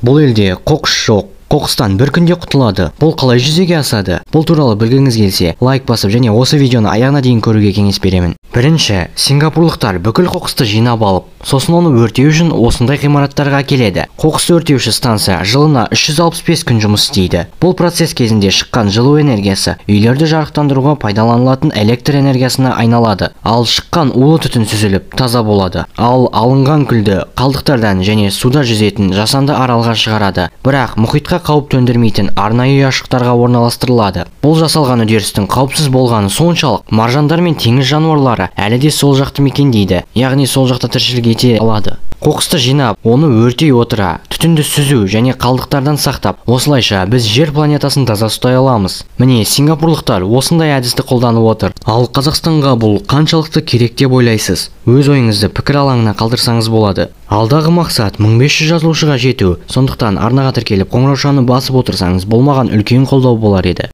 Бұл елде қоқыс жоқ. Қоқыстан бір күнде құтылады. Бұл қалай жүзеге асады? Бұл туралы білгіңіз келсе, лайк басып және осы видеоны аяғына дейін көруге кеңес беремін. Бірінші, сингапурлықтар бүкіл қоқысты жинап алып, сосын оны өртеу үшін осындай ғимараттарға әкеледі. Қоқыс өртеуші станция жылына 365 күн жұмыс істейді. Бұл процесс кезінде шыққан жылу энергиясы үйлерді жарықтандыруға пайдаланылатын электр энергиясына айналады. Ал шыққан улы түтін сүзіліп, таза болады. Ал алынған күлді қалдықтардан және суда жүзетін жасанды аралға шығарады. Бірақ мұхитқа қауіп төндірмейтін арнайы ұяшықтарға орналастырылады. Бұл жасалған үдерістің қауіпсіз болғаны соншалық, маржандар мен теңіз жануарлары әлі де сол жақты мекендейді, яғни сол жақта тіршілік ете алады. Қоқысты жинап, оны өртей отыра, түтінді сүзу және қалдықтардан сақтап, осылайша біз жер планетасын таза ұстай аламыз. Міне, сингапурлықтар осындай әдісті қолданып отыр. Ал Қазақстанға бұл қаншалықты керек деп ойлайсыз? Өз ойыңызды пікір алаңына қалдырсаңыз болады. Алдағы мақсат 1500 жазылушыға жету. Сондықтан арнаға тіркеліп, қоңыраушаны басып отырсаңыз, болмаған үлкен қолдау болар еді.